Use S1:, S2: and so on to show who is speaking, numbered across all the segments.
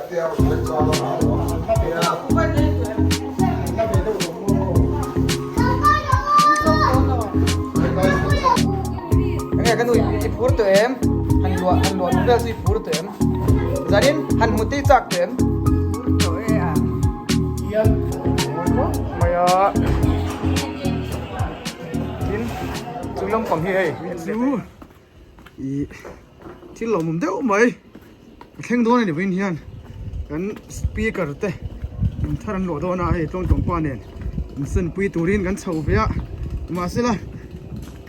S1: Enge ka nu i phur tawh em? Han luah han luah vel chu i phur tawh em? Zanin han hmu tei chak tawh em? Phur tawh e a. Mai a. Tin chung lampang hi hei chu ih thil lawmawm deuh mai a thleng dawn a ni vawiin hian kan speaker te in thar an luah dawn a hei tluang tawng pa nen in senpui turin kan chho ve a mahsela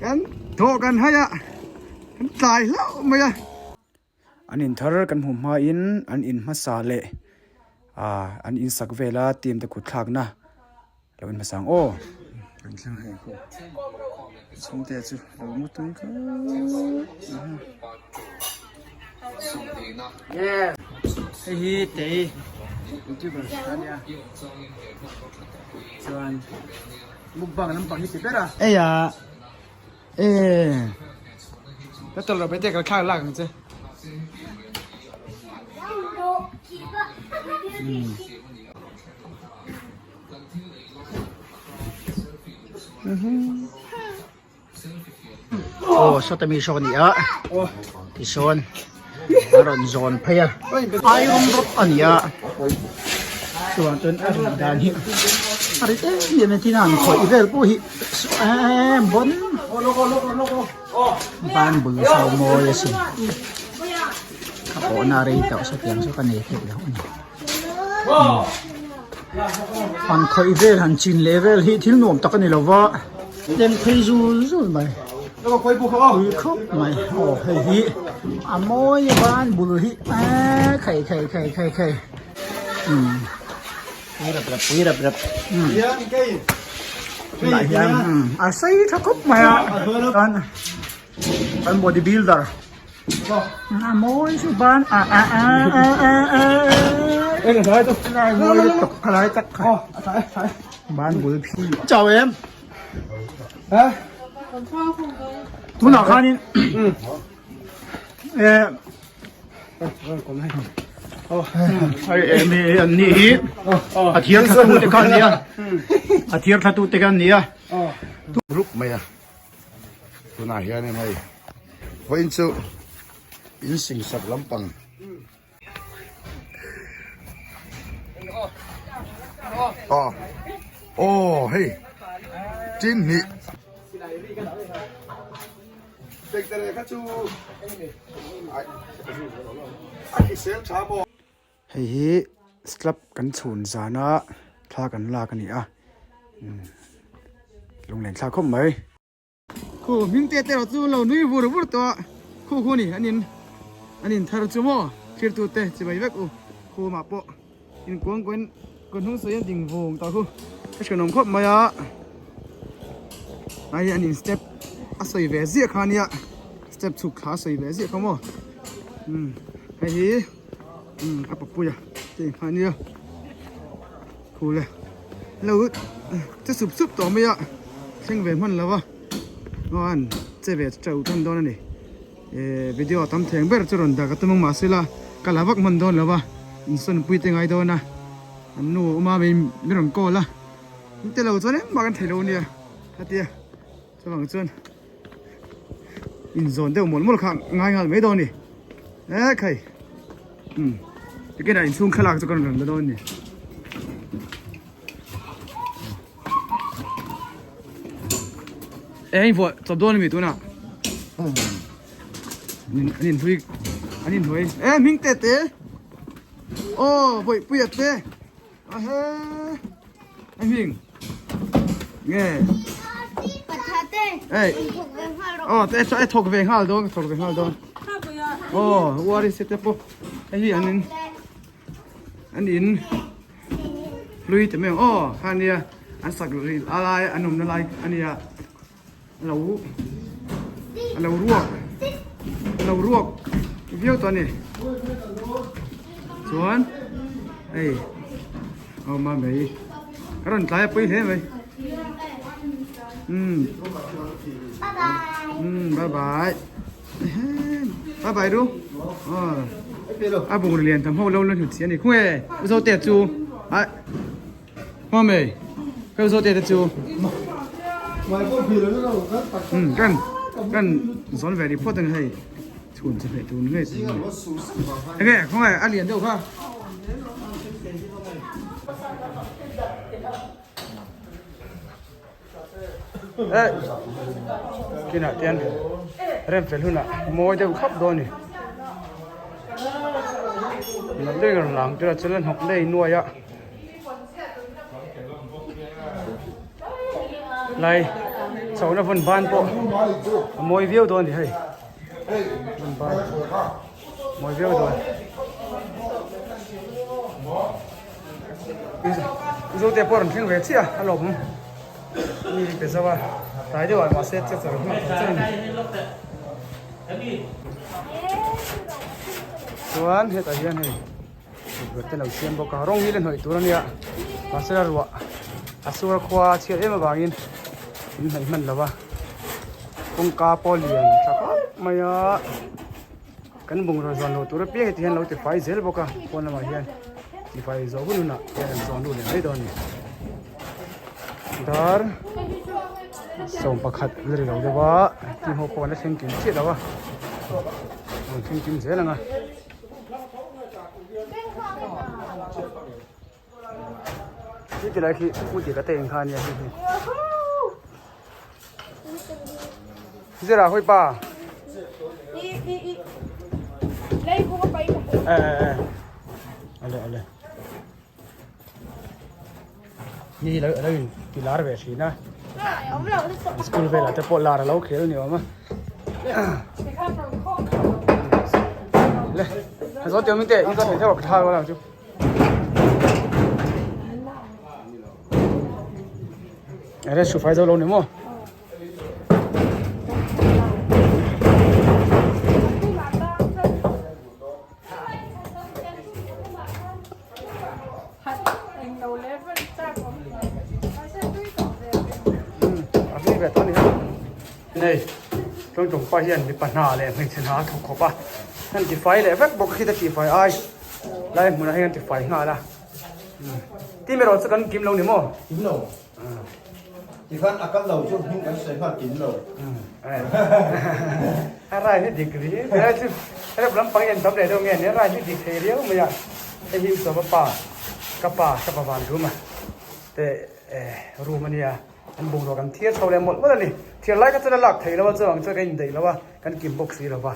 S1: kan thawh kan hai a kan tlai hlauh mai a.
S2: An in thar kan hmuh hmain an in hmasa leh ah an in sak vela team te kut thlakna lo in hmasa ang aw. Kan thleng hei khu chhungte chu lo mu tui khawp
S1: Hei hi tei youtuber ania chuan mukbang lampang hi ti ber a.
S2: Eia.
S1: E ka tawlh loh bete ka thlak lak ang che.
S3: Aw sawta mi sawn a ni a tisawn a rawn zawn phei a iron rod a ni a chuan chuan a rin dan hi a ri em em a tin a han khawih vel pawh hi eee bawn ban bul saw mawi asin ka pawhna a rei tawh sawtiang saw ka nei theih loh a ni han khawih vel han chin leh vel hi thil nuam tak a ni lo va leng phei zul zul mai pui khawp mai aw hei hi a mawi a ban bul hi eee khai khai khai khai khai umm pui rap rap pui rap rap umm tunah hian umm a sei tha khawp mai a chuan kan body builder a mawi chu ban a a a a a a lai mawi lutuk a lai tak kha ban bul phi chau em tunah khanin e hei emi an nih hi a thiar thla tu te kha an ni a a thiar thla tu te kha an ni a
S4: rup mai a tunah hianin hei vawiin chu in singsak lampang aw aw hei tin hnih
S2: Hei hi slab kan chhun zana thla kan lak a ni a lunglen thlak khawp mai.
S1: Khu hming te te erawh chu lo nui vur vur tawh a, khu khu ni an in an in thar chu maw thirtu te chibai vek u khu mah pawh in kuang kuain ka hnung sawi a ding vung tawh khu ka hrianawm khawp mai a ai an in step a sawi ve ziah kha nia step chhuk thla a sawi ve ziah kha maw umm hei hi umm a papuia te in kha nia khu le lo che sup sup tawh mai a thleng ve hman lo va chuan che ve teuh tan dawn a ni eh video a tam theng ber chu rawn dah ka tum ang mahse la ka la vak hman dawn lo va insawnpui te ngai dawn a an nu awm a mi mi rawn call a in te lo chuan engmah kan thei lo ania khatia chuvang chuan inzawn deuh mawlh mawlh kha ngai nghal mai dawn a ni e khai umm tikin ah inchhung thlalak chu kan rawn la dawn a ni. Eng vuah chawp dawn ami tunah an in hlui an in hnuai e hming te te aw bawihpui a te a he a hming nge ei aw te e thawk ve nghal dawn thawk ve nghal dawn aw uari se te pawh hei hi an in An in hlui te mai ang aw kha nia an sak rih a lai an awmna lai a nia a lo a lo ruak a lo ruak viau tawh a ni chuan hei a awm a mai a rawn tlai a pawi hle mai umm umm bye bye bye bye ru aw. A bungraw lian tam ho lo la hnut si a ni. Khawnge u Zote chu a Mame ka u Zote te chu um kan kan zawn ve rih phawt ang hei chhun chu hmeh tur ni ngei tur a ni. Enge khawnge a lian deuh kha. Eh kinah te rem fel hunah mawi deuh khap dawn a ni nalh deuhin rawn lang tir a chuan hnawk lei nuai a lai chhohna hmun ban pawh a mawi viau dawn a ni hei hmun ban mawi viau dawn. Zote pawh rawn thleng ve chiah a lawm mi pe zo a tlai deuh ah mahse che char hman tawh chiah a ni chuan hetah hian hei tukverh te lo siam bawk a rawng hi la hnawih tur a nia mahse a ruah a sur a khua a chhiat em avangin in hnawih hman lo va kawngka pawh lian tha khawp mai a. Kan bungraw zawn loh tur apiang heti hian lo tifai zel bawk a, pawn lamah hian tifai zawh hun hunah hian an zawn lut leh mai dawn a ni. Dar 11 la ri lo deuh a, team ho pawh an la thleng kim chiah lo a, an thleng kim zel ang a. Khi ti lai khi u ti ka te in kha ania khi khi. Zira hoi pa. Eh eh eh. Ale ale. Ni lo lo in ti lar ve thin a. School velah te pawh lar a lo khel ni awm a. Le, zo tiang min te, i zo thei theuh ka tha lo lang chu. Ere su fai zo lo ni maw? Nei tlawng tlawng pa hian mipa hna leh hmeichhe hna a thawk khawp a an tifai leh vek bawk khi ta tifai ai lai hmunah hian an tifai nghal a tim erawh chu kan kim lo ni maw
S4: kim lo tikhan a kal lo chu hming kan sawi nghal kim lo
S1: a rai hi dik ri rai chu rep lampang en tam leh deuh nge ni rai hi dik thei riau mai a hei hi usawma pa ka pa ka pa van rum a te room a nia. An bungrua kan thiar chho leh mawlh mawlh a ni. Thiar lai kha chuan a lak theih lo a, chuang chuan kan indaih lo a, kan kim bawk si lo va.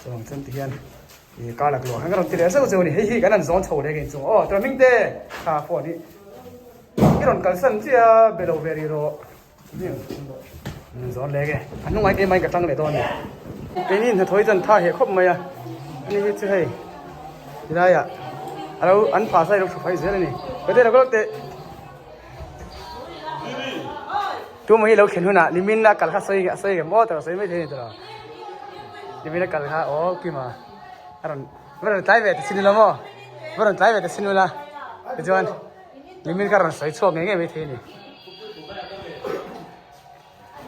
S1: Chuang chuan ti hian ih ka lak luah khan ka rawn ti leh zeuh zeuh a ni. Hei hi kan han zawn chho leh ka inchung aw tura hming te kha phone hi i rawn kalsan chiah a be lo ve rih rawh. An zawn leh nge a hnungah keimah in ka tang leh dawn a ni. Keini hnathawh hi chuan tha heh khawp mai a, ani hi chu hei tilaiah a lo an phah sa hi a lo hru fai zel a ni. Ka te lo ka teh. Tu mai lo thlen hunah nimin a kal kha sawi a sawi em aw tawrh sawi mai thei a ni tawrh nimin a kal kha aw kima a rawn va rawn tlai ve ta sin ula maw va rawn tlai ve ta sin ula tichuan nimin kha rawn sawi chhuak ngei ngei mai thei a ni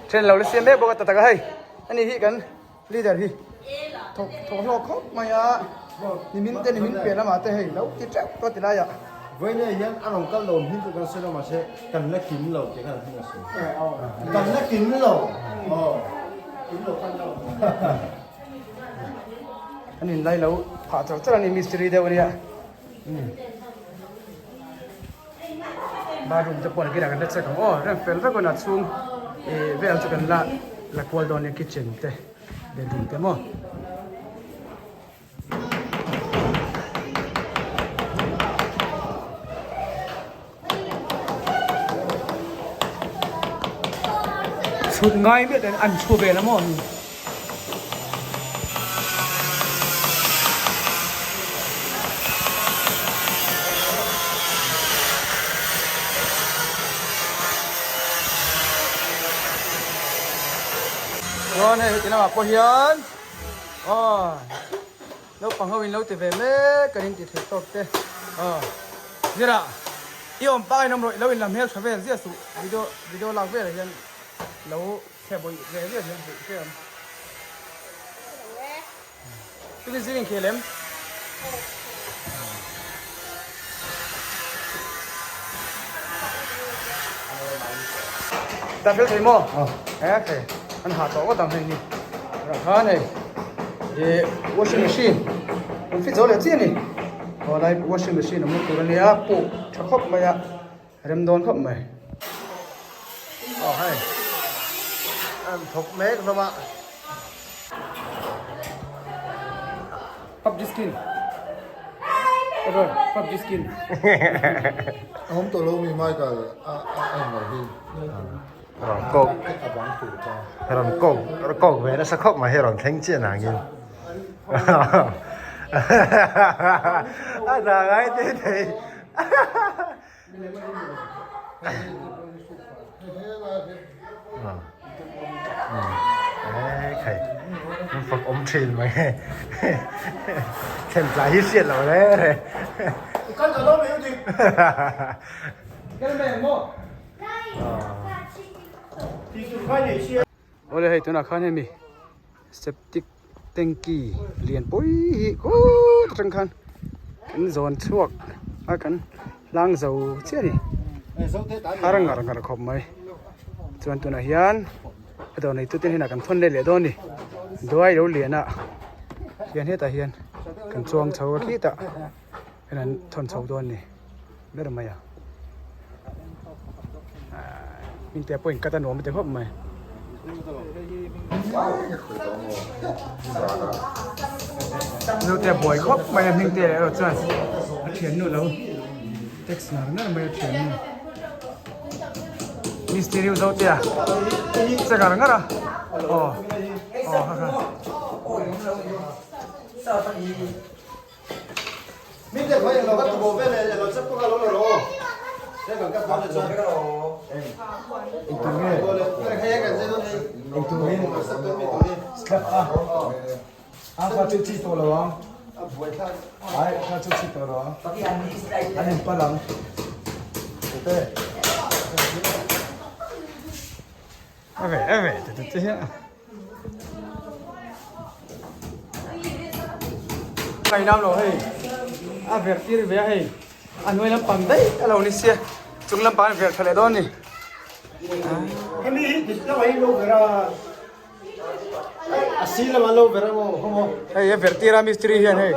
S1: then lo la siam mek bawk a ta tak a hei ani hi kan leader hi thawk thawk hlawk khawp mai a nimin te nimin piah lamah te hei lo ti teuh tawh ti laiah
S4: Vawiin hian a rawn kal lo hming chu kan sawi lo mahse kan la kim lo tih khan hming a sawi kan la kim lo aw kim lo kan lo
S1: an in lai lo phah char char a ni mistiri deuh a nia bathroom te pawh nakinah kan la check ang aw rem fel vek a chhung ih vel chu kan la la kual dawn nia kitchen te bedroom te maw. Chhut ngai miah ten an thu vel a maw. Chuan hei heti lamah pawh hian aw naupang ho in lo ti ve mek kan inti thei tawk te aw zira i awm pa in awm rawh i lo inlam hmel tha vel ziah suh video video lak velah hian lo Chhe bawih ve ve hian hmuh che ang. Tukin zing inkhel em? Ta fel thei maw? He thei. An ha tawh ngawt ang hei hi. Rah khan hei. Ih washing machine. Kan fit zo leh chiah a ni. Aw lai washing machine a awm tur a nia puk tha khawp mai a rem dawn khawp mai.
S4: Aw hei. An thawk mek hlawm a.
S1: PUBG skin. Ever PUBG skin.
S5: Awm tawh lo mi Michael a a englo hi.
S4: Rawn kawk rawn kawk kawk ve nasa khawp mai hi rawn thleng chiah nangin. A dah ngai te thei. Fak awm thin mai thlen tlai hi hriat loh re re.
S1: Awle hei tunah khan hemi septic tanky lian pui hi khut atang khan kan zawn chhuak a kan hlang zo chiah a ni har ngar ngar khawp mai chuan tunah hian a dawr nei tute hnenah kan thawn let leh dawn a ni duai lo lian ah hian hetah hian kan chuang chho a khitah hian an thawn chho dawn a ni ber mai a hmingte pawh in cut a nuam a ti khawp mai. Naute a buai khawp mai a hmingte erawh chuan a thiannu lo text ngar ngar mai a thiannu mistiri u zote a che ngar ngar a aw aw ha ha. Kai nam lo hei a ver tir ve a hei a hnuai lampang daih a lo ni sia chung lampang a ver tha leh dawn a ni.
S4: Hemi hi dik deuh hi lo ver a a si lamah lo ver a maw khaw maw.
S1: Hei a ver tir a mistiri hian hei.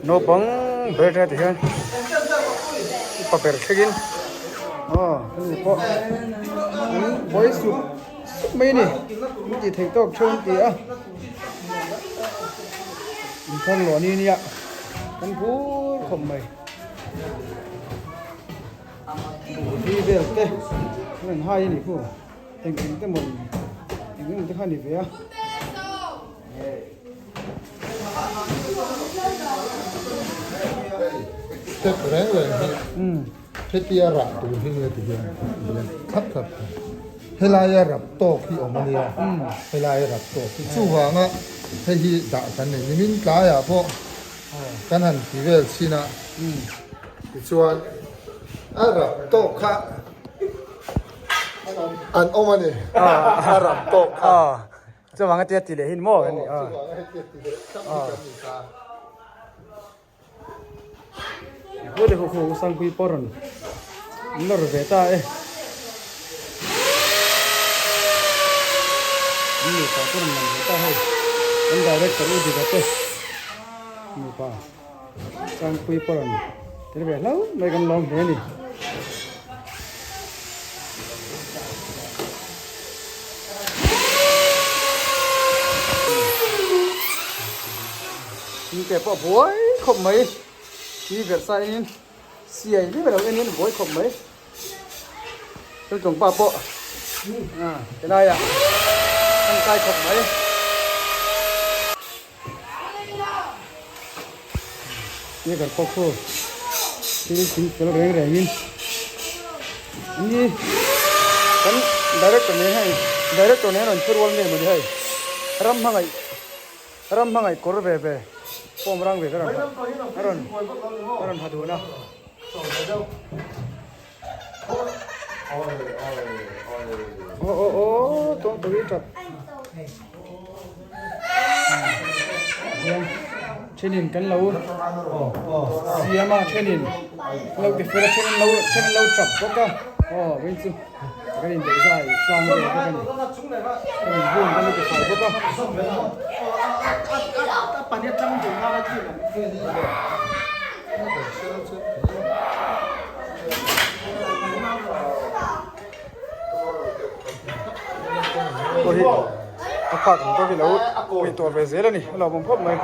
S1: Naupang ber te ti hian upa ber thlengin aw hemi pawh an buai sup sup mai a ni an tih theih tawk theuh an ti a. Inthar luah ni nia kan phur khawp mai buh hi vel te an rawn hai a ni khu eng eng te maw eng eng te kha a ni ve a.
S5: Step reng reng hi hetia rah tur hi nia ti hian thlap thlap helaia rap tawk hi awm a nia helaia rap tawk hi chuvanga hei hi dah kan nei nimin tlaiah pawh kan han ti vel chhin a tichuan a rap tawk kha an awm a ni a rap tawk kha.
S1: Chuvang a tia ti leh hin maw kan ni a.
S5: Chuvang a hetia ti leh thlap hi kan ni ta.
S1: Hu le hu hu Sangpui pawh rawn nawr ve ta e. An nupa pawh rawn lang ve ta hei. An director u Dika te nupa Sangpui pawh rawn tel ve hlauh mai kan lawm hle a ni. Thingte pawh buai khawp mai thi verh sa enin siai hle lo enin buai khawp mai thiltawng pa pawh helai ah tangkai khawp mai. Speaker pawh khu thil thing fel reng rengin ni kan director nen hei director nen rawn thu rual nge mawni hei ram hmangaih ram hmangaih kawr ve ve form rang ve ve a rawn a rawn ha dun a. Aw aw aw tawng tawih tap hian thenin kan lo siam a thenin lo ti fel a thenin lo thenin lo tap bawk a aw vei chu kan in daih zai tlang ve bawk a ni kan in bung kan lo ti fai bawk a. Pawh hi a phak ang tawk hi lo ngaihtuah ve zel a ni a lawmawm khawp mai.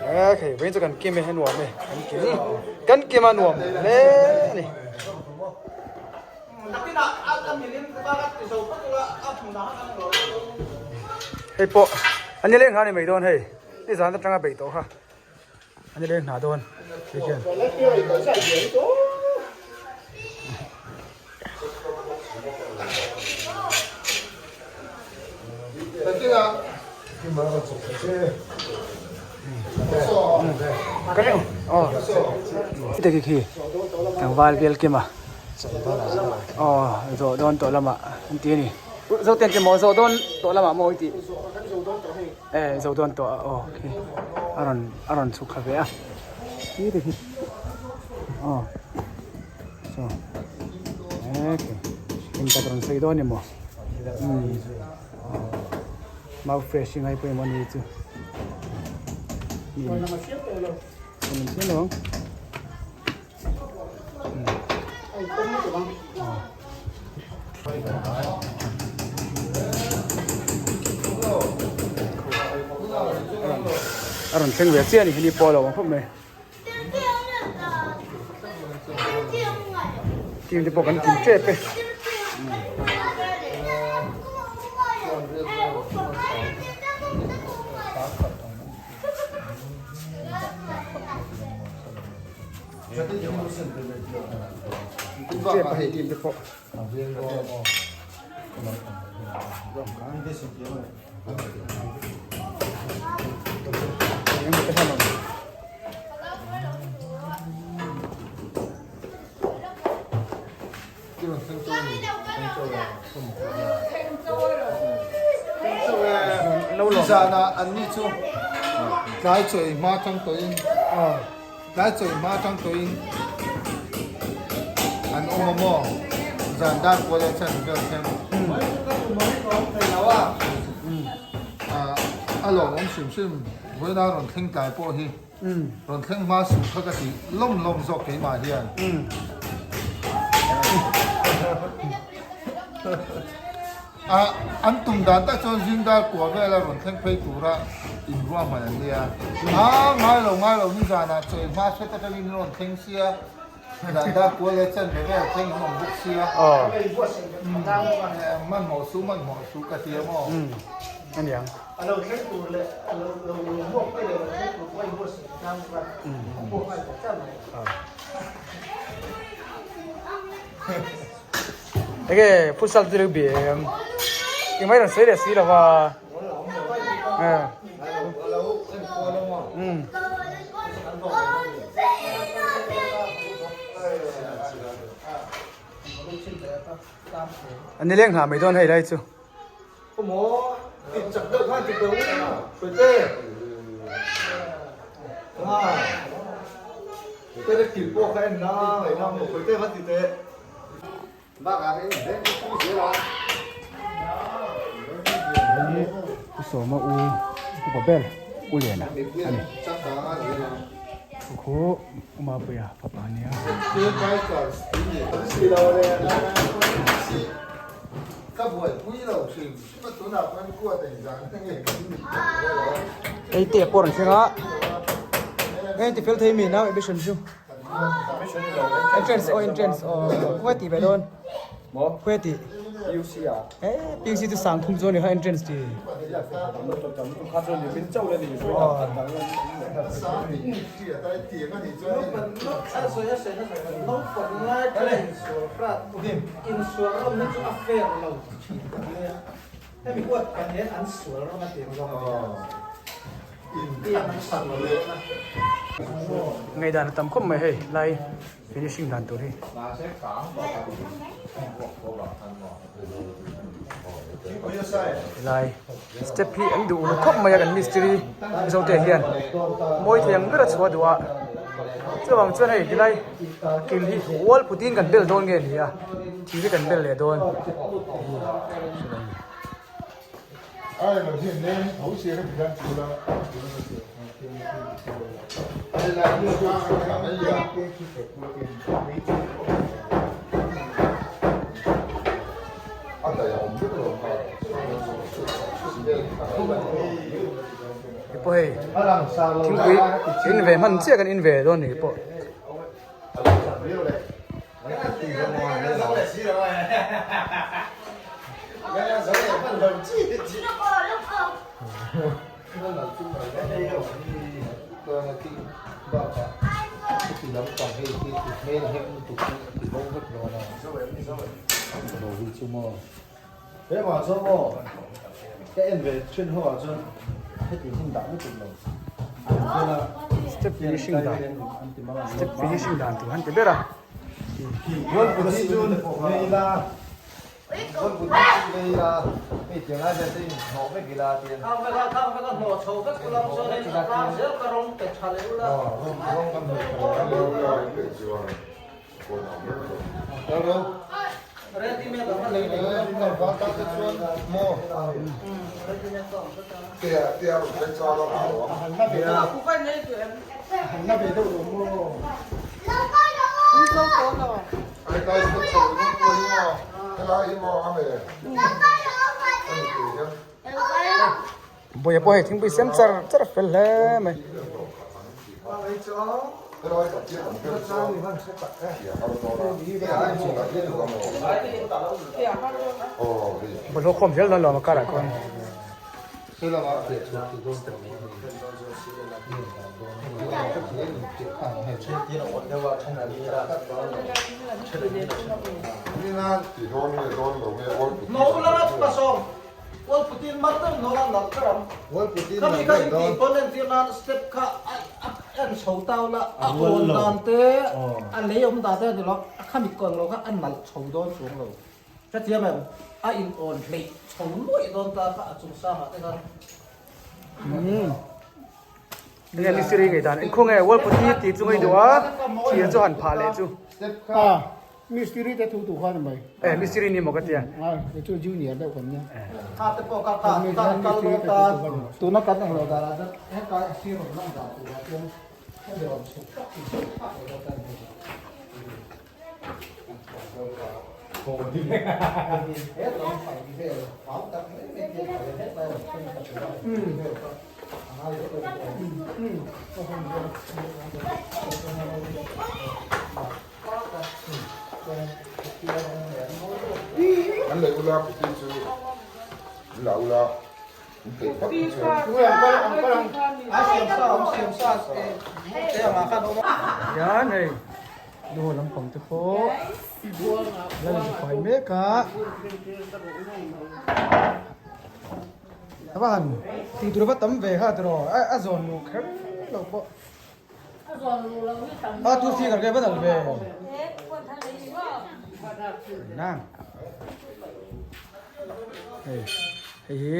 S1: E khei vawiin chu kan kim e a nuam e kan kim kan kim a nuam hle a ni. Hei pawh a ni leng hna ni mai dawn hei nizan atanga beih tawh kha a ni leng hna dawn hei hian. Khi khi tlangval vel kim a aw zawh dawn tawh lamah an ti a ni zo ten te maw zawh dawn tawh lamah maw i tih e zawh dawn tawh a aw khi a rawn a rawn chhuk thla ve a khi te khi aw saw e khi engtak rawn sawi dawn emaw umm. Mau fresh hi ngai pawimawh a ni chu. A rawn thleng ve chiah a ni heni pawh a lo awm khawp mai. Team te pawh kan kim tep e. Kim tep a hei team te pawh.
S5: Zana an ni chu tlai chawi hma tang tawhin tlai chawi hma tang tawhin an awm a maw zan dar kual leh chan vel thleng a lawmawm hrim hrim vawiina rawn thleng tlai pawh hi rawn thleng hma suh kha ka tih lawm lawm zawk keimah hian. A an tum dan tak chuan zing dar kua vela rawn thleng phei tura inruahman an nia. A ngai lo ngai lo nizanah chawi hma hret atangin rawn thleng sia, zan dar kua leh chan ve vel thleng in awm bawk sia. Hmanhmawh suh hmanhmawh suh ka ti a maw?
S1: Aniang.
S3: A lo thleng tur leh a lo lo hmuak te leh lo thleng tur pawh a inbuatsaih tlang bawk a, a hmuak nghal tak tak mai.
S1: Enge futsal chu lo bi em engmah rawn sawi leh si lo va umm.
S2: A nileng hna mai dawn hei lai chu. Hei Pu Sawma u upa ber U Liana a ni. Khu U Mapuia fapa a nia. Hei te pawh rawn thleng a, hei ti fel thei mi nau admission chu. Entrance aw entrance aw khawi tih ve dawn khawi tih PUC a eh PUC chu sang thum chu a ni kha entrance tih Ngaihdan a tam khawp mai hei lai finishing dan tur hi. Helai step hi an duh uluk khawp mai a kan mistiri Mizo te hian mawi thei ang ber a chhuah duh a chuvang chuan hei tilai kil hi wall putin kan bel dawn nge ni a thir hi kan bel leh dawn. Pawh hei thingpui in ve hman chiah kan in ve dawn ni pawh. Step finishing dan step finishing dan tur han ti ber a. Bawiha pawh hei thingpui sem char char a fel hle mai. Bawlhhlawh khawm zel dawn lo a karah khawn. Enge mistiri ngei dan engkhaw nge wall putty tih chu ngei duh a thir chu han phah leh chu.
S3: Mistiri te thu tu kha ni mai.
S2: Eh mistiri ni maw ka tia.
S3: Ai kei chu junior deuh kan nia.
S1: Kha te pawh kha kha kan kal dawn ta. Tuna kan englo dan ah chuan hetlai a sir rawn lang dan turah chuan hemi rawn chhuk tak in chhuk phah leh dawn ta ni.
S5: An lei ula putty chu an la ula an peih phawt chu.
S1: Hian hei lu lampang te pawh la in fai mek a a va han tih tur a va tam ve kha tiraw a zawn luh kher loh pawh. A tu si kar ke va dal ve.
S2: Nang. Hei hei hi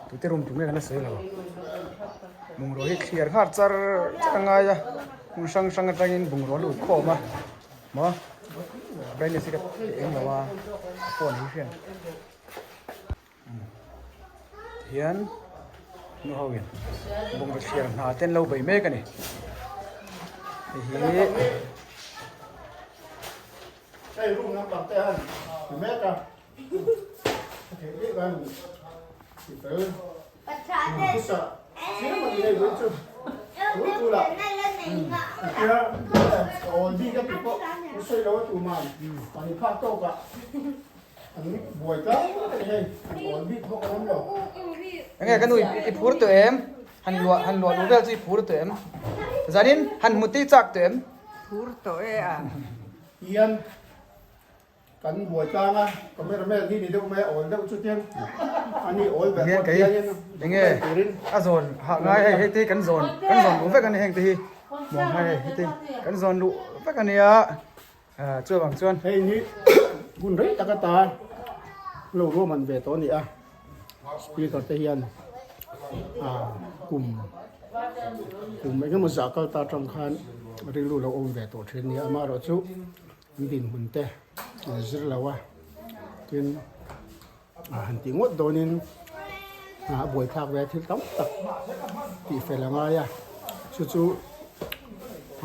S2: tute room tur nge kan la sawi lo. Bungraw hi thliar nghal char char a ngai a hmun hrang hrang atangin bungraw a lut khawm a maw brightness hi ka eng lo a a phone hi hriat tihian nu ho in bungraw thliar hna te an lo bei mek a ni hei hi.
S3: Hei room lampang te han ti mek a theih bik an ti fel hmasa chiam a ni hei vawi chu chu chu lah tia ka awl bik a ti pawh u sawi lo a tuman mahni phak tawk ah an buai tlang a ni hei an awl bik bawk an awm lo.
S1: Enge ka nu i phur tawh em? Han luah han luah luh vel chu i phur tawh em? Zanin han hmu tei chak tawh em?
S6: Phur tawh e a.
S3: Hian kan buai tlang a, cameraman hi ni deuh mai a awl deuh chu tiang a ni awl ber pawh tiang in
S1: enge a zawn hah ngai hei hei te kan zawn kan zawn luh vek a ni heng te hi muang ngai hei hei te kan zawn luh vek a nia chuavang chuan
S3: hei hi hun rei tak ata lo ruahman ve tawh a ni a. Speaker te hian kum kum engemaw zah kal ta atang khan rilru lo awm ve tawh thin a ni a, amaherawhchu an dinhmun te an zir lo a, tin han tih ngawt dawnin a buaithlak ve a thil tam tak tih fel a ngai a, chu chu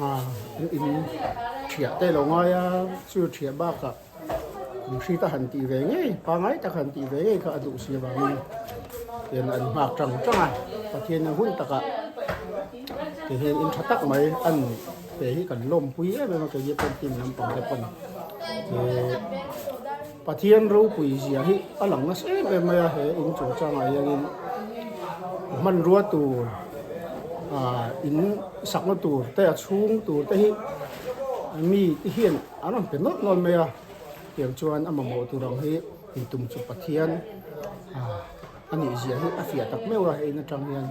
S3: an in thiah te lo ngai a, chu thiah bakah. Mihring ka han tih ve ngei, pangai tak han tih ve ngei kha a duh si avangin tian an nghak tang tang a, Pathian a hun takah ti hian in tha tak mai an pe hi kan lawmpui em em a, keini pawn team lampang te pawn eh Pathian ropui zia hi a lang nasa em em mai a, he in chungchangah hianin hmanrua tur ah in sakna tur te a chhung tur te hi mi te hian. An rawn pe nawlh nawlh mai a, tiang chuan a mamawh tur ang hi intum chu Pathian a nih zia hi a fiah tak meuh a hei in atang hian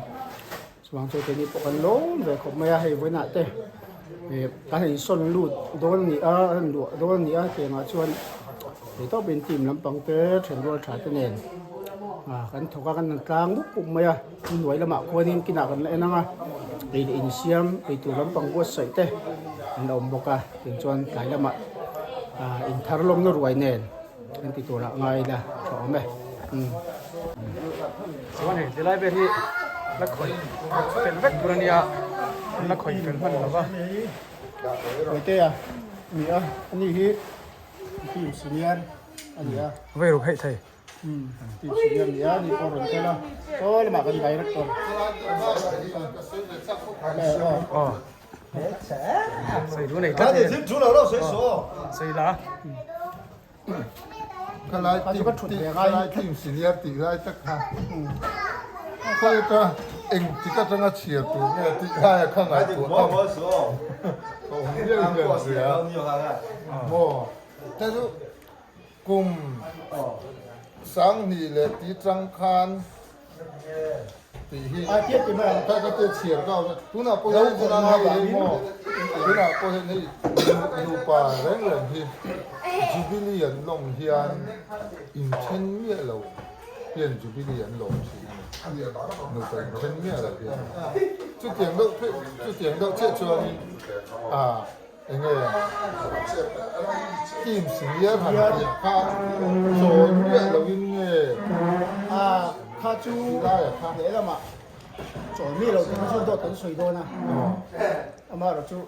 S3: chuvang chuan keini pawh kan lawm ve khawp mai a hei vawiinah te ih kan han insawn lut dawn a ni a an han luah dawn a ni a tiangah chuan theitawpin team lampang te thenrual tha te nen ah kan thawk a kan han tlang mup mup mai a. Hnuai lamah khuanin kinah kan la en ang a, ei leh insiam eitur lampang buatsaih te an la awm bawk a, tin chuan tlai lamah ah inthar lawmna ruai nen an ti turah ngai ila tha awm e. Umm.
S1: Chuan hei tilai vel hi la khawih fel vek tur a nia, an la khawih fel hman lo va.
S3: Puitea a ni a, ani hi team senior a ni a.
S1: Vei ruk heih thei.
S5: Engtik atanga chhiar tur nge tih lai a kha ngaihtuah tham a awm mial hian hria maw. Kum 2000 leh ti tang khan tih hi kha ka te chhiar ka awm a, tunah pawh hian hei hei maw tunah pawh hian hei nupa reng reng hi Jubilee an lawm hian inthen miah lo hian Jubilee an lawm thin a ni, nupa inthen miah lo hian chutiang deuh chutiang deuh chiah chuanin ah. Enge team senior han tih kha chawl miah lo in nge
S3: a kha chu lehlamah chawl miah lo tih kha chu dawt kan sawi dawn a amaherawh chu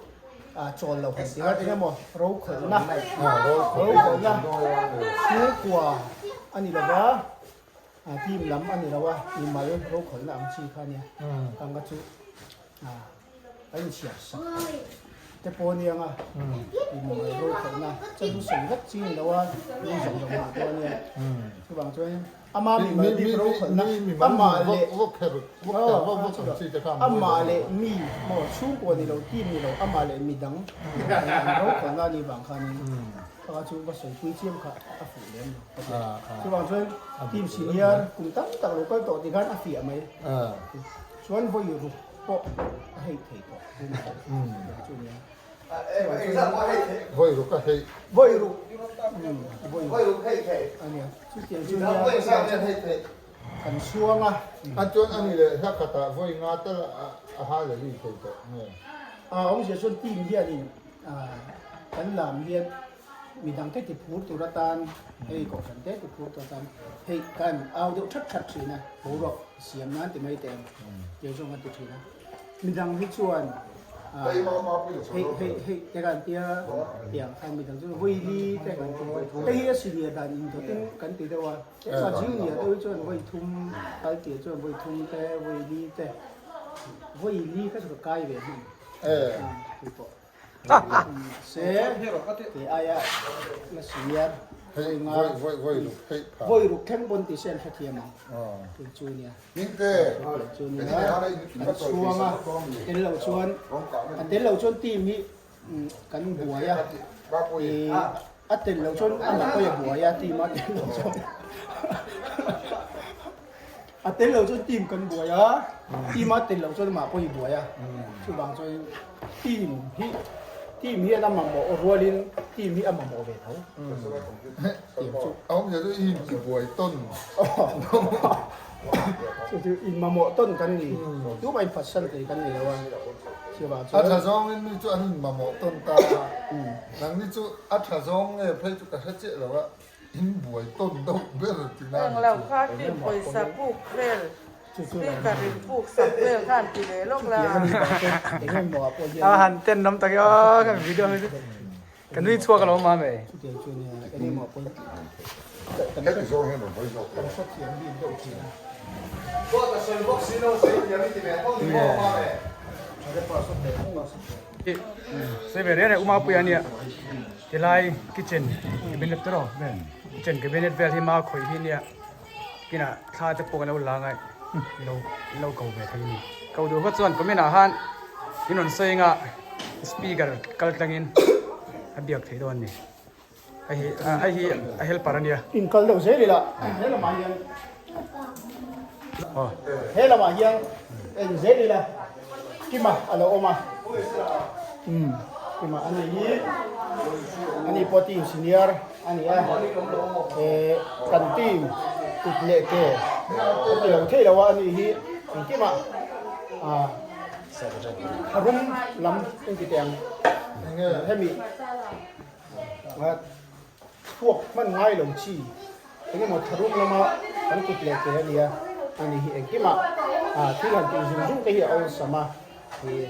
S3: chawl lo han tih kha eng emaw rokhawlhna rokhawlhna chhungkua a ni lova team lam a ni lo a mimal rokhawlhna ang chi kha a nia kang kha chu. A inchhiar sak te pawh a niang a, inmawlh ro khalhna chu sawi vek chi ni lo a, mi zawng zawng hmuh pawh a nia. Chuvang chuan ama mimal bik ro khalhna, amah leh amah leh mi maw chhungkua ni lo, team ni lo, amah leh midang an ro khalhna a nih vang khanin kha chu va sawipui chiam kha a fuh lem lo. Chuvang chuan team senior kum tam tak lo kal tawh tikhan a fiah mai. Chuan vawi ruk pawh a hei thei tawh chu nia.
S5: Vawi ruk a heih.
S3: Vawi ruk. Vawi ruk heih theih. Ania. Chutiang chu nia. Kan chhuang a.
S5: A chuan ani leh hla khatah vawi nga tal a ha leh ri thei tawh nge?
S3: A awmzia chuan team hianin kan lam hian midang te ti phur tur atan hei kohhran te ti phur tur atan hei kan au deuh that that thin a, boruak siam nan ti mai teh ang tiang zawng kan ti thin a. Midang hi chuan hei hei hei te kan tia tiang khan midang chu vawi li te kan ti hei hi a senior dan indawtin kan ti deuh a. Ema junior deuh hi chuan vawi thum kal tir chuan vawi thum te vawi li te vawi li kha chu ka kai ve hman tih pawh se kei aia la senior vawi nga vawi ruk thleng pawn tih se an hrethiam ang tih chu nia chu nia an chhuang a tel lo chuan a tel lo chuan team hi kan buai a ih a tel loh chuan a mah pawh a buai a team a tel loh chuan a tel loh chuan team kan buai a team a tel loh chuan amah pawh i buai a chuvang chuan team hi team hian a mamawh rualin team hi a mamawh ve tho team chu
S5: a awmzia chu i intibuai tawn
S3: Chu chu in mamawh tawn kan ni. Tumah in phatsan thei kan ni lo a. Chuvang
S5: chuan. A tha zawngin mi chu an in mamawh tawn ta a. Nangni chu a tha zawng nge phei chu ka hre chiah lo a, in buai tawn deuh ber ti na ni
S6: Eng lo kha team pawisa puk vel, speaker in puk sak vel khan ti leh lawk la.
S2: A han ten lam tak e aw ka video hi chu ka nui chhuak alo ma mai. Sei ve reng reng uma pui ania tilai kitchen cabinet te rawh kitchen cabinet vel hi ma khawih hi nia kinah thla te pawh kan lo la ngai lo lo ko ve thei ni ko duh phawt chuan comment ah khan in rawn sawi anga speaker kal tlangin a biak theih dawn a ni. Hei hi hei hi a helper a nia.
S3: In kal deuh zel ila he lamah hian he lamah hian en zel ila Kima a lo awm a umm Kima a ni hi a ni pawh team senior a ni a eh kan team kut leh ke a ti lo thei lo a a ni hi engkimah ah tharum lam engti teh ang hemi. Chhuak hman ngai lo chi engemaw tharuk lama kan kut leh ke a nia, ani hi engkimah thil han tih zung zung te hi a awlsam a,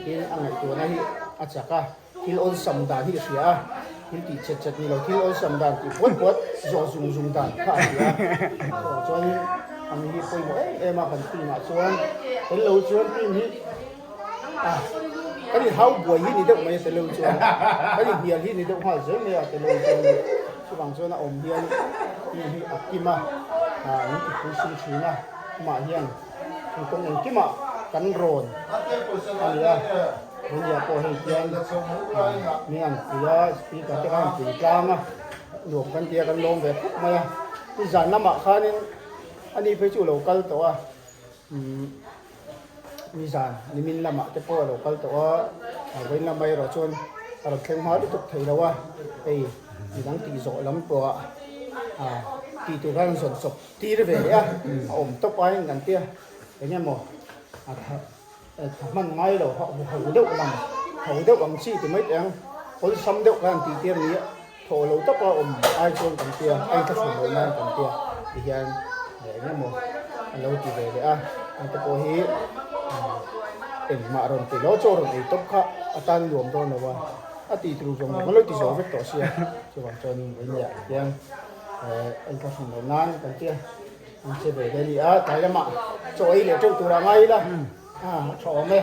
S3: tin a ngaihtuahna hi a chak a, thil awlsam dan hi a hria a, thil tih chet chet ni lo thil awlsam dan tih puat puat zawh zung zung dan kha a hria a, chuan ani hi pawimawh em em a kan team ah chuan tel lo chuan team hi. Kan in hau buai hi ni deuh mai a tel lo chuan kan in hnial hi ni deuh nghal zel mai a tel lo chuan chuvang chuan a awm hian mi hi a kim a min ti pui sum thin a amah hian chu kawng engkimah kan rawn a ni a Runia pawh hei hian min han pui a speaker te kha an pui tlang a nuam kan tia kan lawm ve khawp mai a nizan lamah khanin ani phei chu a lo kal tawh a. Nizan nimin lamah te pawh a lo kal tawh a, a vawiin lamah erawh chuan a rawn thleng hma lutuk thei lo a, hei midang tih zawh lam pawh ah tih tur khan zawn chawp tir ve leh a, a awm tawp aiin kan tia eng emaw a tha hman ngai lo ho deuh lam ho deuh ang chi ti mai teh ang awlsam deuh khan tih tir ni a. Thaw lo taka awm ai chuan kan tia, a inthlahrun loh nan kan tia ti hian eng emaw a lo ti ve leh a, an te pawh hi engmah rawn ti lo, chaw rawn ei tawp kha a tan nuam dawn lo a, a tih tur zawng zawng a lo ti zo vek tawh sia, chuvang chuan vawiin hian a inthlahrun loh nan kan tia an che ve leh a ni a, tlai lamah chaw ei leh teuh turah ngai ila a tha awm e.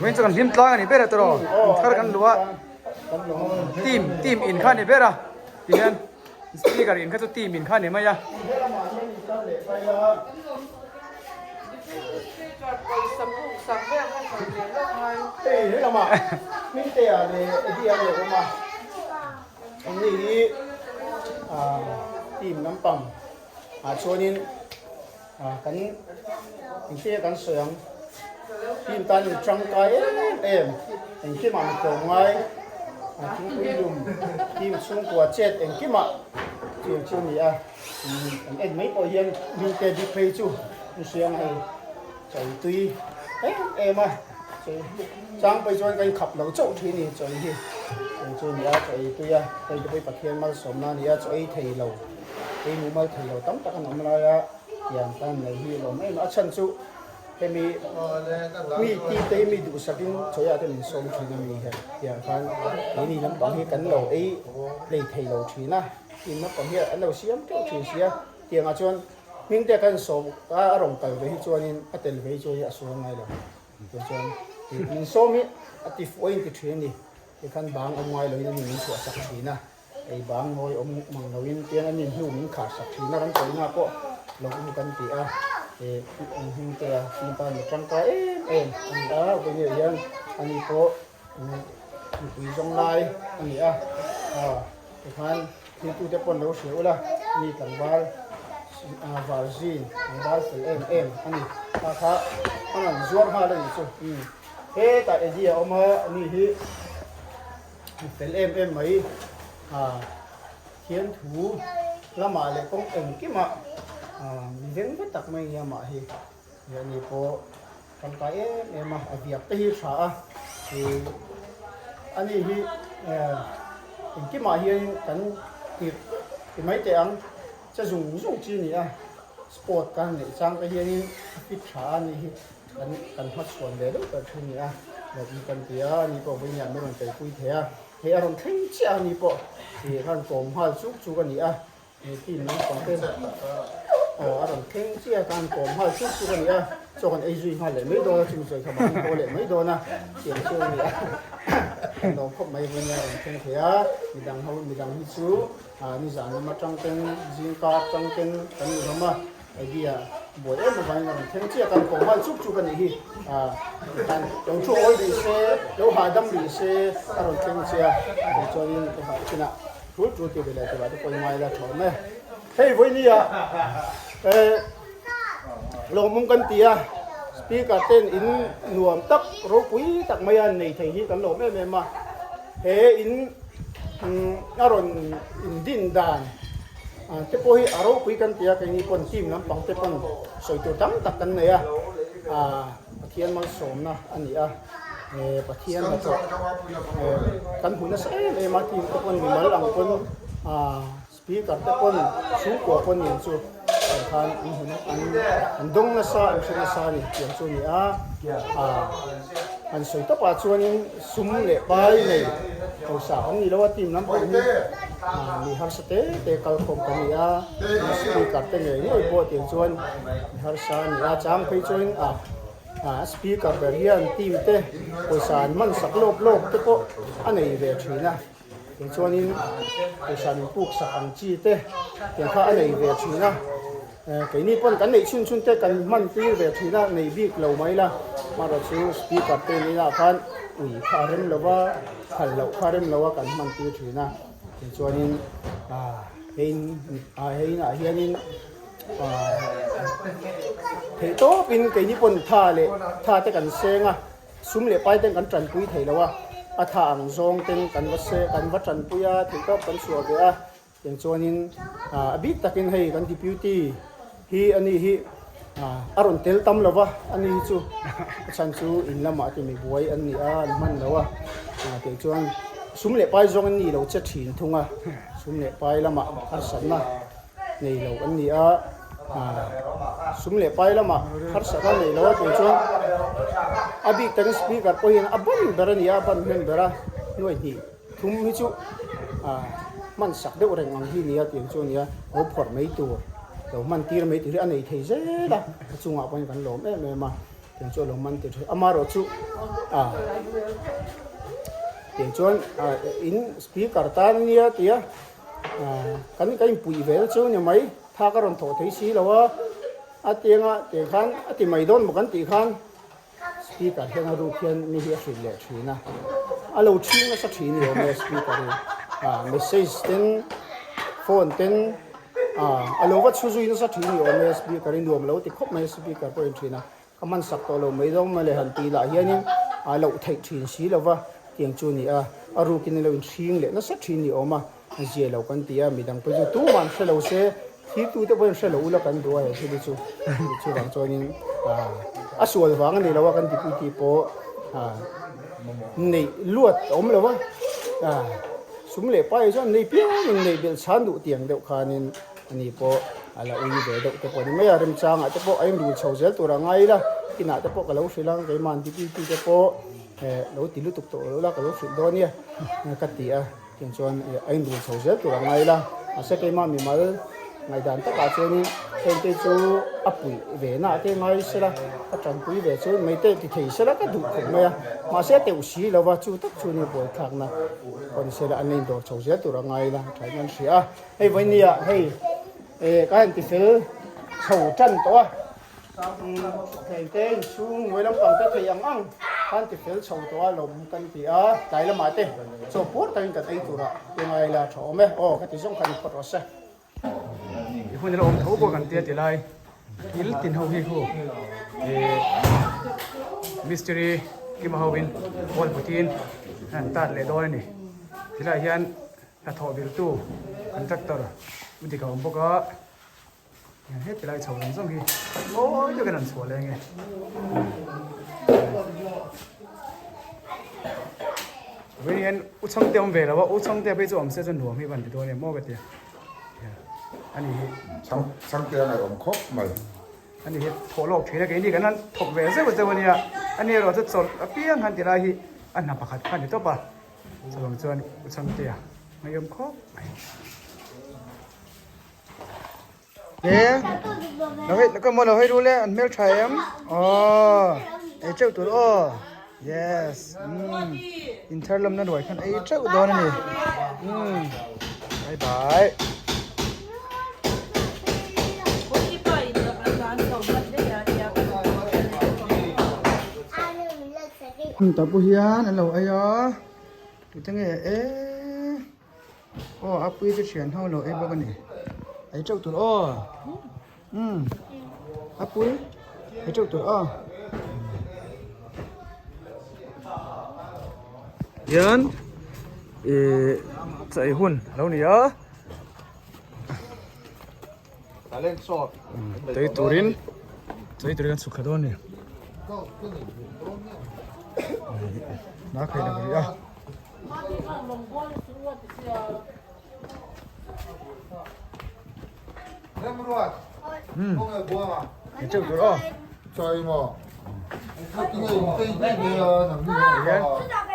S2: Vawiin chu kan hlim tlang a ni ber e tawh, thar kan luh a. Team team in kha ni ber a ti hian speaker in kha chu team in kha ni mai a.
S3: Hei helamah Hmingtea leh Eddie-a leh awm a, anni hi team lampang ah chuanin kan engtin nge kan sawi ang team tan in tangkai em em engkimah mi tlawm ngai. Thingpui lum team chhungkua chet engkimah chiang chu a ni a, kan en mai pawh hian mite bik phei chu an hria ang hei chawi tui em em a, chawi chang phei chuan kan khap lo chauh thin a ni chawi hi chiang chu a ni a, chawi tui a hei te pawh hi Pathian malsawmna a ni a, chawi thei lo ei mumal thei lo tam tak an awm lai a, tiang kan nei hi a lawm em a, a chhan chu. Hemi mi ti te hi mi duhsakin chawiah te min sawm thin a ni hian tiang khan keini lampang hi kan lo ei hlei thei lo thin a, tin naupang hi an lo siam teuh thin si a, tiangah chuan hming te kan sawm a a rawn kal ve hi chuanin a tel ve hi chuan a sual ngai lo tiang chuan min sawm hi a ti fuh a inti thin a ni tikhan bang awm ngai loin a ni min chhuah sak thin a. Ei bang ngawi awm mang loin tiang an inhnu min khar sak thin a, kan chawina pawh lo u kan ti a, eh an hming te a hlimpa mi tangkai em em a ni a, vawiin hian ani pawh mipui zawng lai a ni a, ah tikhan thiltute pawn lo hria ula mi tlangval varzin tlangval fel em em a ni, kha kha a rawn zuar nghal a nih chu, hetah Eddie a awm a, ani hi. Mi fel em em mai a thian thu lamah leh kawng engkimah mi veng va tak mai nia mah hi ih ani pawh tangkai em em a a viak te hi tha a ih ani hi engkimah hian kan tirh ti mai teh ang che zung zung chi a ni a sport kan neih chang te hianin a fit tha a ni hi. Kan kan hmachhuan ve deuh ber thin a ni a, lawm kan ti a, ani pawh vawiin min rawn peipui thei a, hei a rawn thleng chiah a ni pawh ih a rawn kawm nghal chuk chuk a ni a, he team naupang te aw a rawn thleng chiah a, kan kawm nghal chuk chuk a ni a, chaw kan ei zui nghal leh mai dawn a, chumi chawi khamah an haw leh mai dawn a, tiang chu a ni a, kan lawm khawp mai vawiin a rawn thleng thei a, midang ho midang hi chu ah nizan lam atang ten zingkar atang ten kan ni hlawm a. Idea buai em avangin a rawn thleng chiah kan kawm nghal chuk chuk a nih hi. Tikhan lo thu awi rih se, lo hahdam rih se a rawn thleng chiah a tih chuanin ka hah chinah tul tul tih ve leh tura te pawh i ngai la tha awm e. Hei vawinia lawmawm kan ti a, speaker ten in nuam tak ropui tak mai a nei thei hi kan lawm em em a. He in a rawn indin dan. Te pawh hi a ropui kan ti a, keini pawn team lampang te pawn sawi tur tam tak kan nei a, Pathian malsawmna a ni a, Pathian hnathawh kan hmu nasa em em a, team te pawn mimal ang pawn speaker te pawn chhungkua pawn nen chu kan khan an hmu an dawng nasa an hre nasa a ni tiang chu a ni a, han sawi tawpah chuanin sum leh pai nei hausa kan ni lo a team lampang hi. Mi harsa te te kal khawm kan ni a, speaker te ngei ngei pawh tiang chuan mi harsa a ni a, chang phei chuan a speaker ber hian team te pawisa an hman sak lawp lawp te pawh a nei ve thin a, tiang chuanin pawisa min puk sak ang chi te tiang kha a nei ve thin a, keini pawn kan neih chhun chhun te kan hman tir ve thin a, nei bik lo mai la, amaherawhchu speaker te inah khan ui kha a rem lo va. Phal loh kha rem lo a kan hman tir thin a, tichuanin hei hei inah hianin theih tawpin keini pawn tha leh tha te kan seng a, sum leh pai ten kan tanpui thei lo a, a tha ang zawng ten kan va se kan va tanpui a, theih tawp kan chhuah ve a. Tiang chuanin a bik takin hei kan deputy hi a ni hi a rawn tel tam lo va, a ni hi chu a chhan chu in lamah te mi buai an ni a, an hman lo a, tiang chuan sum leh pai zawng an ni lo che thin thung a, sum leh pai lamah harsatna nei lo an ni a, sum leh pai lamah harsatna nei lo a tiang chuan a bik takin speaker pawh hian a ban ber a ni a, a ban hnem ber a nuai hnih. Thum hi chu hman sak deuh reng ang hi nia tih ang chu a nia, lo phawrh mai tur, lo hman tir mai tur hi a nei thei zel a, a chungah pawhin kan lawm em em a, tiang chu a lo man tir thei, amaherawh chu tiang chuan in speaker tan nia tia kan kan inpuih ve na chu ni mai, thak a rawn thawh thei si lo a, a tianga tiang khan a ti mai dawn maw kan tih khan. Speaker hian a ruk hian mi hi a hrilh leh thin a, a lo chhing nasa thin ni awm e speaker hi, ah message ten phone ten ah a lo va chhu zui nasa thin ni awm e speaker hi nuam lo ti khawp mai speaker pawh in thin a, ka hman sak tawh lo mai dawn mawle han tih lah hianin a loh theih thin si lo va. Tiang chu a ni a, a rukin a lo inhring leh nasa thin ni awm a, zia lo kan ti a, midang pawh chu tumah an hre lo se, thirtu te pawhin hre lo ula kan duh a he thil hi chu, chuvang chuanin a sual vang a ni lo a kan deputy pawh neih luat a awm lo a, sum leh pai chuan nei piangin neih belh chhan duh tiang deuh khanin ani pawh a la ui ve deuh te pawh a ni mai a, remchangah te pawh a inrul chho zel tur a ngai ila, inah te pawh ka lo hrilh ang keimah deputy te pawh. Lo ti lutuk tawh lo la ka lo hrilh dawn nia ka ti a, tin chuan a inrul chho zel tur a ngai la, mahse keimah mimal ngaihdan takah chuanin hengte chu a puih ve na te ngai sela ka tanpui ve chu mai te ti thei sela ka duh khawp mai a, mahse a teuh si lo va chu tak chu nia buaithlakna pawn sela an la indawr chho zel tur a ngai la thain an hria a, hei vawinia hei ka han ti fel chho tan tawh a. Hengte inchhung hnuai lampang te thei ang ang khan ti fel chho tawh a lawm kan ti a, tlai lamah te chaw puar takin kan ei turah i ngai la tha awm e, aw ka ti zawng khan i phawt rawh se.
S2: I hun ila awm tho pawh kan tia ti lai thil tin ho hi khu ih mystery kima ho in wall putin an tat leh dawn a ni tilaiah hian hnathawh viltu contractor u dik a awm bawk a. Heti lai chho zawng zawng hi mawi takin an chhuah leh ange. Vawiin hian u chhangte awm ve lo a, u chhangte phei chu awm se chuan nuam hi van ti dawn em maw ka ti a. Ani hi
S5: Chhangte a ngaihawm khawp mai.
S2: Ani hi thawh lawk thin a, keini kan han thawk ve zeuh zeuh a nia. Ani erawh chu chawlh apiang han ti lai hi a hna pakhat kha a ni tawp a. Chuvang chuan u chhangtea ngaihawm khawp mai.
S1: He lo hei ka maw lo hei rul e an hmel tha em aw ei teuh tur aw yes umm in thar lamna ruai khan ei teuh dawn a ni umm bye bye. Tah pawh hian an lo ei a tute nge e. Aw a pui chu thian ho lo ei bawk a ni. Ei teuh tur aw. Umm a pui ei teuh tur aw.
S2: Hian ih chaih hun a lo ni a. Tei turin tei turin kan chhuk thla dawn a ni. Na khai lang rih a.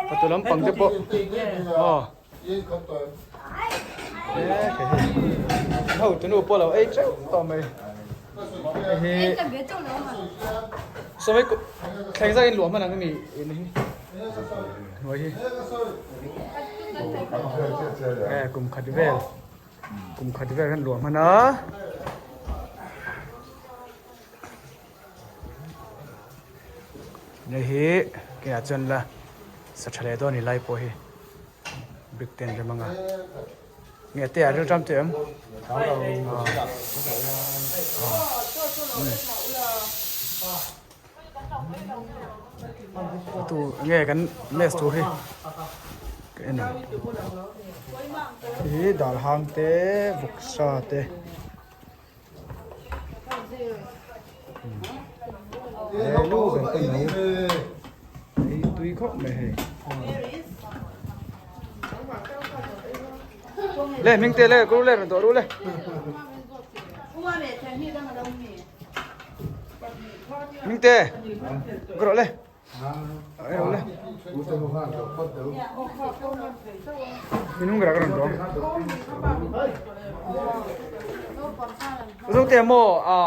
S2: Patu lampang te pawh aw ho tunu pawh lo ei teuh tawh mai hei hi sawi thleng zak in luah hman ang ami in hi. Hnuai hi eh kum khat vel kum khat vel kan luah hman a hei hi keiah chuan la sa tha leh dawn a ni lai pawh hi brick te an rem ang a nge te ah rilṭam teh em Tu nge kan mess tur hi ka en ang hi dal hang te vawksa te he nu ber te mai ei tui khawp mai hei le hming te le ru le rawn dawh ru le. Mingte, ka rawh le. Ai rawh le. Minung ka rawn dawng. Zote mo a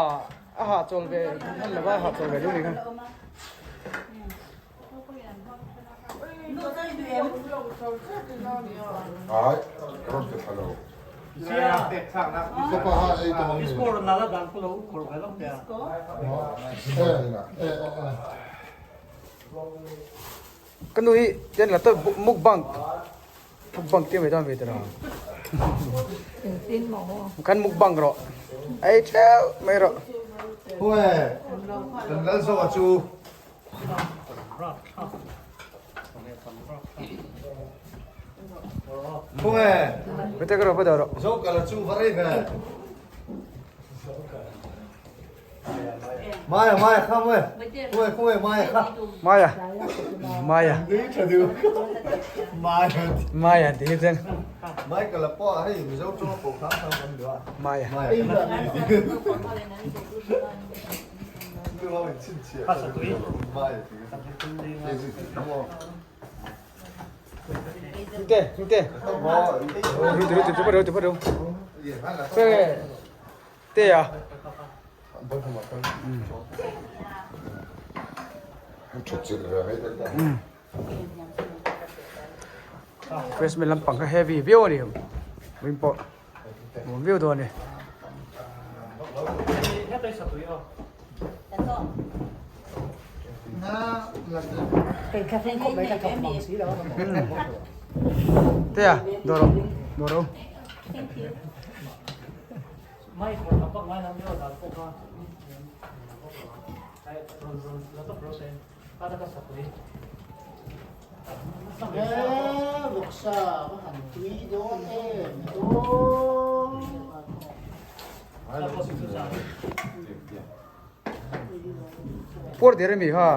S2: a ha chawl ve han lova ha chawl ve deuh ni kha.
S5: Ai, rawn pe thla lo.
S2: Ka nu hi ten la tawp mukbang mukbang te mai dawn ve tira. Kan mukbang rawh. Ei theuh mai rawh.
S5: Huai, kan lal zawk a chu.
S2: Bete ka ro pa ro.
S4: Zo kala chu varai ve. Maya Maya kha mo. Khuai khuai Maya kha.
S2: Maya. Maya.
S4: Ni tha du. Maya.
S2: Maya ti hi chen.
S4: Maya kala po hei Mizo tawng ko kha kha kan du.
S2: Maya.
S4: Maya.
S2: Te, te. Ru ru tu pa ru tu pa ru. Te. Te à. Christmas lampang kha heavy viau a ni min pawh nuam viau dawn a ni. Te à, dawr rawh, dawr rawh. Puar der ami kha.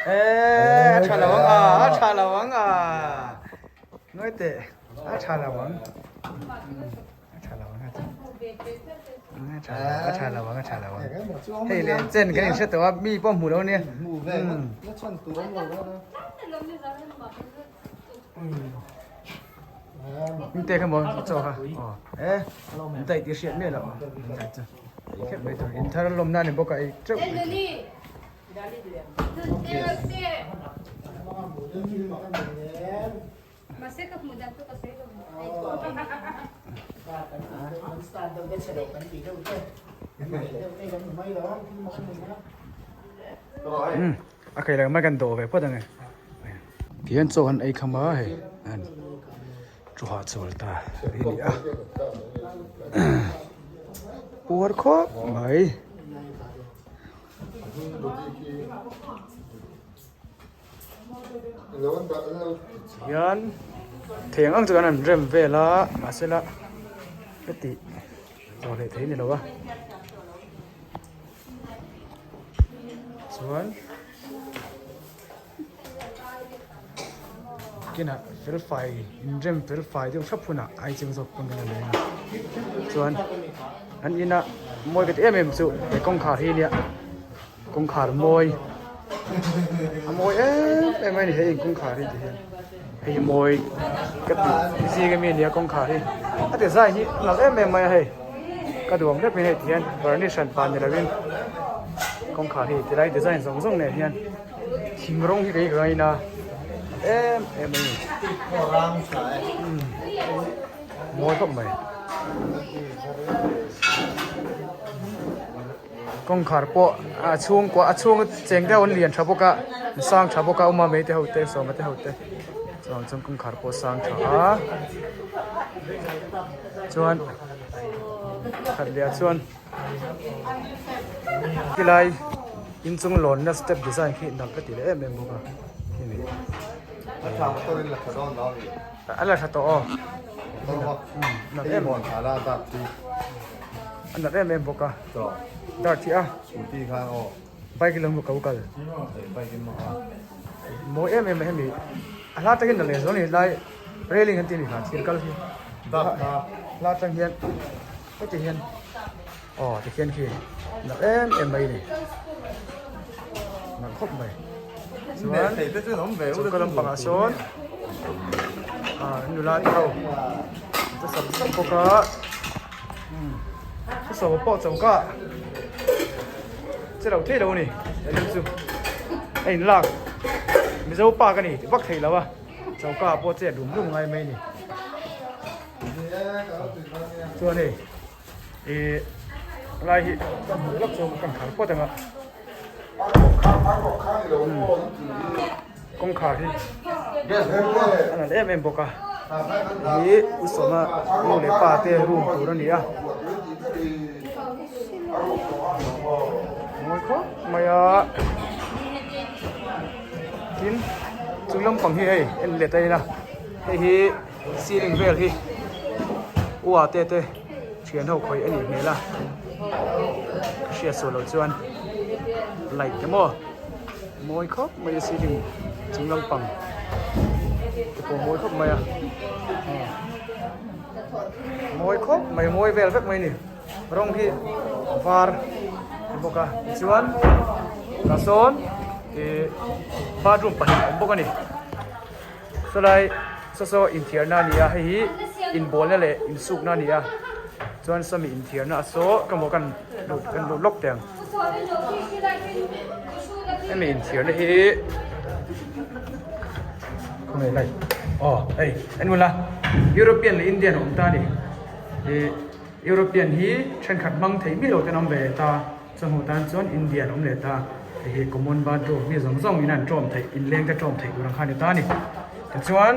S2: Ê, a tha lo ang a, a tha lo ang a. Ngawi teh, a tha lo ang. A tha lo ang a tha a tha lo ang a tha lo ang. Hei le chen kan inhre tawh a, mi pawh hmu lo ania. Te kha maw chaw kha aw e an daih tih hriat miah loh an daih chu ei khep mai tur in thar lawm na ni bawk a ei teuh mai tur. A kei leh mai kan dawh ve phawt ang e. Tihian chaw han ei kham a hei an thu hahchawl ta hi a ni a puar khawp mai. Hian thei ang ang chu kan han rem vel a mahsela heti chaw hlei thei a ni lo a. Chuan kinah fel fai inrem fel fai deuh hrep hunah ai cheng zawk pawn kan la leng a chuan an inah mawi ka ti em em chu he kawngkhar hi nia kawngkhar mawi a mawi em em mai a ni he in kawngkhar hi ti hian hei hi mawi ka tih zing ami ania kawngkhar hi a design hi a nalh em em mai a hei. Ka duh ang vek mai hei ti hian varnish hran pa ni lovin kawngkhar hi tilai design zawng zawng nen hian thing rawng hi kei ka ngaina em em a ni mawi khawp mai kawngkhar pawh a chhungkua a chhung cheng deuh an lian tha bawk a an sang tha bawk a awm a mai te ho te sawma te ho te chuan chuan kawngkhar pawh a sang tha a. Chuan khat leh ah chuan khilai inchung lawnna step design khi nalh ka ti leh em em bawk a hemi a la tha tawh aw nalh em a nalh em em bawk a dark hi a bike in lo ko kal mawi em em a hemi a hla takin nalh leh zual a ni helai. Railing an tih a ni kha thir kal hi hla atang hian heti hian aw tikhian khi nalh em em mai a ni nalh khawp mai chuan choka lampangah sawn ah nula te ho an che sap sap bawk a thusawm pawh choka che lo thei lo a ni chu a inlak mizo pa ka ni tih vak thei lo a. Choka pawh chet rum rum ngai mai a ni. Chuan hei ih lai hi ka hmuh lawk chuan ka khar phawt ang a. Kawngkhar hi a nalh em em bawk a. Hi u sawma nu leh pa te room tur a ni a. Mawi khawp mai a. Tin chung lampang hi hei en let a ila hei hi ceiling vel hi ua te te thian ho khawih a nih hmel a ka hriat sual loh chuan light te maw mawi khawp mai a ceiling chung lampang te pawh mawi khawp mai a mawi khawp mai mawi vel vek mai a ni. Rawng hi var a ni bawk a tichuan tah sawn ih bathroom pahnih a awm bawk a ni sawlai saw saw inthiarna a ni a hei hi inbualna leh insukna a ni a chuan sawmi inthiarna a saw ka maw kan lut kan lut lawk teh ang hemi inthiarna hi khawnge lai aw hei en ula European leh Indian a awm ta a ni ih. European hi thenkhat hmang thei miah lo ten awm ve leh ta, chawhnu tan chuan Indian awm leh ta, hei hi common bathroom mi zawng zawng in an tawm theih, inleng te tawm theih tur ang kha a ni ta a ni. Tichuan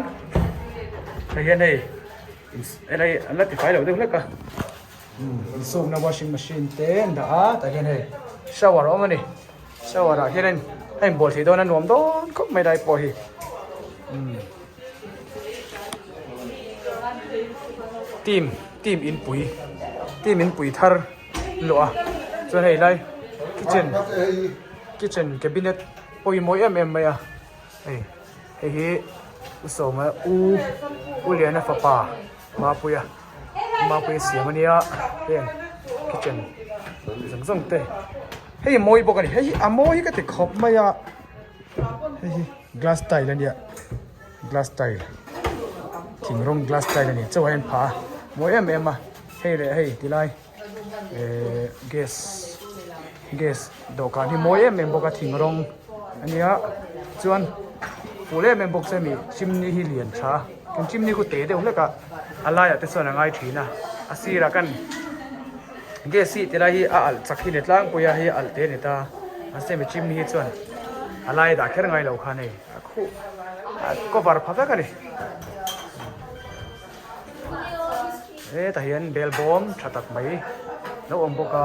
S2: hei hian hei helai an la tifai loh deuh hlek a, insukna washing machine te an dah a, tah hian hei shower a awm a ni, shower ah hian a inbual theih dawn a nuam dawn khawp mai lai pawh hi. Team team inpui team inpui thar luah a chuan hei lai kitchen kitchen cabinet pawimawh em em mai a hei hei hi u sawma u u liana fapa mapuia mapuia siam ania heng kitchen zawng zawng te hei a mawi bawk a ni hei hi a mawi hi ka ti khawp mai a hei hi. Glass tile a nia glass tile thing rawng glass tile a ni chauh a en phah a mawi em em a hei leh hei ti lai ehh gas gas dawhkan hi mawi em em bawk a thing rawng a nia chuan fuh em em bawk che mi chimney hi lian tha kan chimney khu te deuh hlek a a laiah te chuan a ngai thin a a sirah kan gas hi ti lai hi a alh chak hi ni tlangpui a hei a alh te a ni ta mahse mi chimney hi chuan. A lai dah kher ngai lo khan hei a khuh a cover pha vek a ni hetah hian bel bawm tha tak mai lo awm bawk a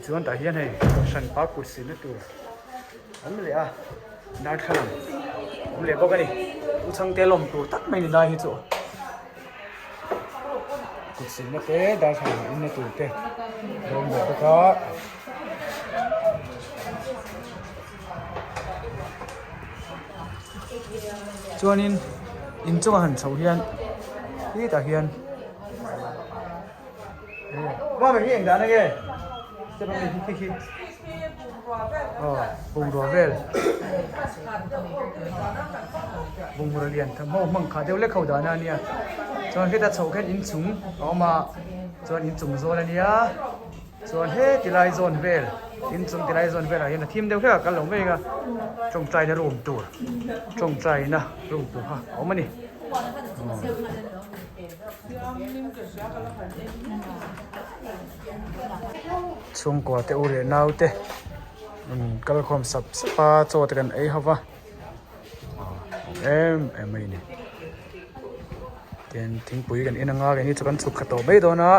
S2: tichuan tah hian hei hran pa kut silna tur awm leh a darthlalang awm leh bawk a ni u chhangte lawm tur tak mai ni lai hi chu kut silna te darthlalang inna tur te a awm leh bawk a. Chuanin inchunga han chhoh hian hetah hian aw bungrua vel bungrua lian tham ho hmang khah deuh lek ho dahna a nia chuan heta chhoh khian inchung a awm a chuan inchung zawl a nia. Chuan he tilai zawn vel inchung tilai zawn velah hian a thim deuh hlek a kal lo mai ang a tawngtaina room tur tawngtaina room tur kha a awm a ni. Chhungkua te u leh nau te an kal khawm sap sap a chaw te kan ei ho va em em mai a ni. Tin thingpui kan en anga keini chu kan chhuk khat tawh mai dawn a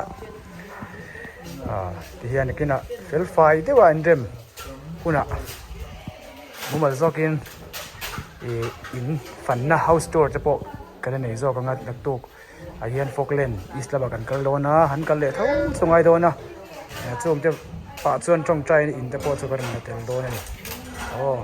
S2: ah tihian nakinah fel fai deuh a an rem hunah mumal zawkin ih in fanna house tour te pawh kan la nei zawk anga naktuk ah hian falkland east lamah kan kal dawn a han kal leh tho chu ngai dawn a chung te pah chuan tawngtai in te pawh chu ka rawn la tel dawn a ni aw.